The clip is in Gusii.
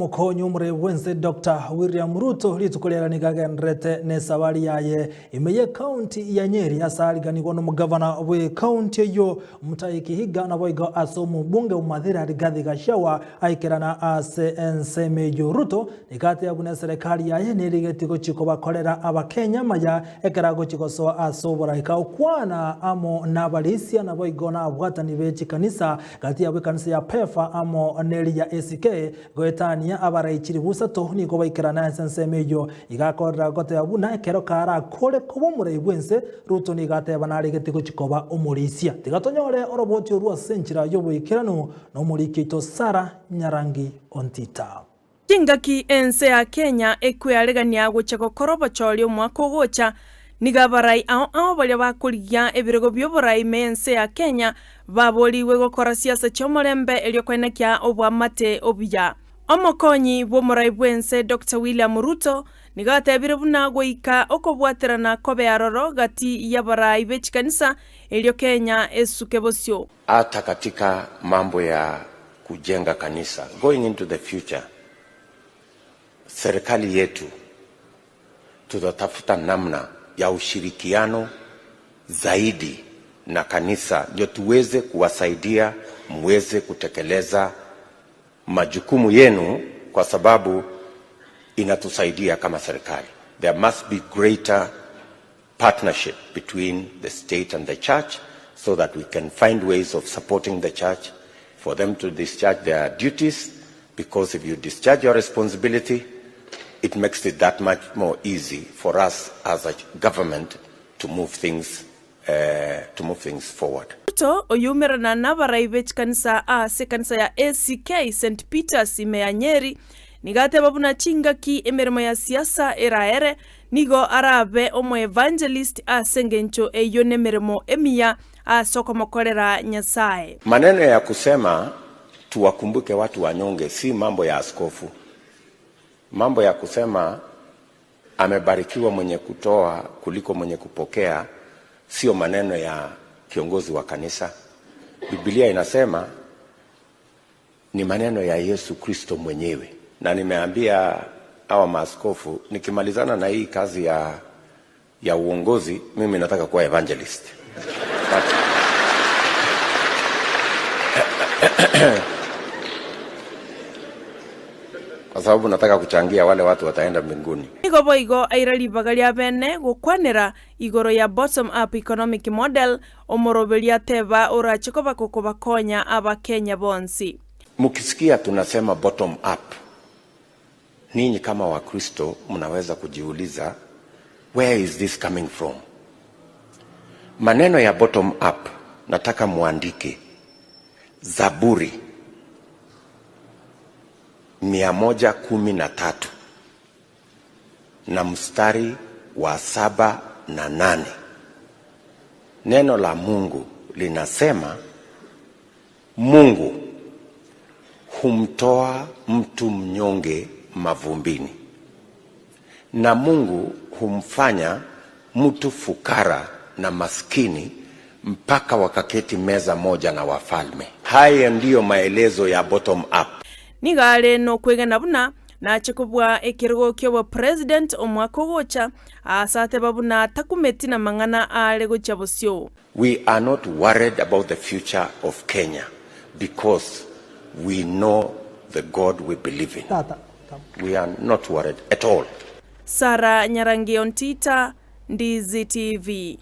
Omokonyi omorei bw'ense Doctor William Ruto rituko riare nigo agendererete nesabari yaye ime y'ecounty ya Nyeri ase ariganigwa nomogavana bw'ecounty eyio Mutahi Kihiga naboigo ase omobunge o Mathira Rigathi Gachagua aikerana ase ensemo eyio. Ruto nigo ateba buna eserekari yaye nerigetie gochia kobakorera abakenya amaya ekero agochia gosoa ase oboraika okwana amo nabarisia naboigo nabwatani be chikanisa gati yabo ekanisa ya Pefa amo neri ya ACK Goetania abarai chilifu isato nigo baikerana ase ensemo eyio. Iga akorera goteba buna ekero karakore koba omorai bw'ense, Ruto nigo ateba naregete gochia koba omorisia. Tiga tonyore oroboti orwo ase enchera y'oboikeranu nomoriki oito Sarah Nyarangi Ontita. Chingaki ense ya Kenya ekwearegania gochia gokora obochori omwaka ogocha, nigo abarai ao ao baria bakorigia ebirogo bi'oborai ime y'ense ya Kenya Baborigwe gokora siasa chi'omorembe erio koenekia oboamate obuya. Omokonyi bw'omorai bw'ense Doctor William Ruto nigo atebire buna goika okobwaterana kobe aroro gati y'abarai be chikanisa erio Kenya esuke bosio. Hata katika mambo ya kujenga kanisa going into the future serikali yetu tutatafuta namna ya ushirikiano zaidi na kanisa ndio tuweze kuwasaidia muweze kutekeleza majukumu yenu, kwa sababu inatusaidia kama serikali. There must be greater partnership between the state and the church so that we can find ways of supporting the church for them to discharge their duties because if you discharge your responsibility it makes it that much more easy for us as a government to move things, uh, to move things forward. Ruto oyoumerana nabarai be chikanisa ase ekanisa ya ACK St Peters ime ya Nyeri nigo ateba buna chingaki emeremo ya siasa eraere nigo arabe omoevangelist ase engencho eyio nemeremo emiya ase okomokorera Nyasae. Maneno ya kusema tuwakumbuke watu wanyonge si mambo ya askofu. Mambo ya kusema amebarikiwa mwenye kutoa kuliko mwenye kupokea sio maneno ya kiongozi wa kanisa. Biblia inasema ni maneno ya Yesu Kristo mwenyewe, na nimeambia hawa maaskofu nikimalizana na hii kazi ya, ya uongozi, mimi nataka kuwa evangelist But, kwa sababu nataka kuchangia wale watu wataenda mbinguni. Nigo boigo aira ribaga ria bene gokwanera igoro ya Bottom Up Economic Model, omoroberio ateba orache koba kokobakonya Abakenya bonsi. Mukisikia tunasema bottom up, ninyi kama Wakristo mnaweza kujiuliza where is this coming from? Maneno ya bottom up nataka muandike Zaburi 113 na mstari wa saba na nane. Neno la Mungu linasema Mungu humtoa mtu mnyonge mavumbini, na Mungu humfanya mtu fukara na maskini mpaka wakaketi meza moja na wafalme. Haya ndiyo maelezo ya bottom up. Nigo are nokwegena buna nache kobua ekerogo ki'obopresident omwaka ogocha, aase ateba buna takumeti namang'ana are gochia bosio. We are not worried about the future of Kenya because we know the God we believe in. We are not worried at all. Sarah Nyarangi Ontita, Ndizi TV.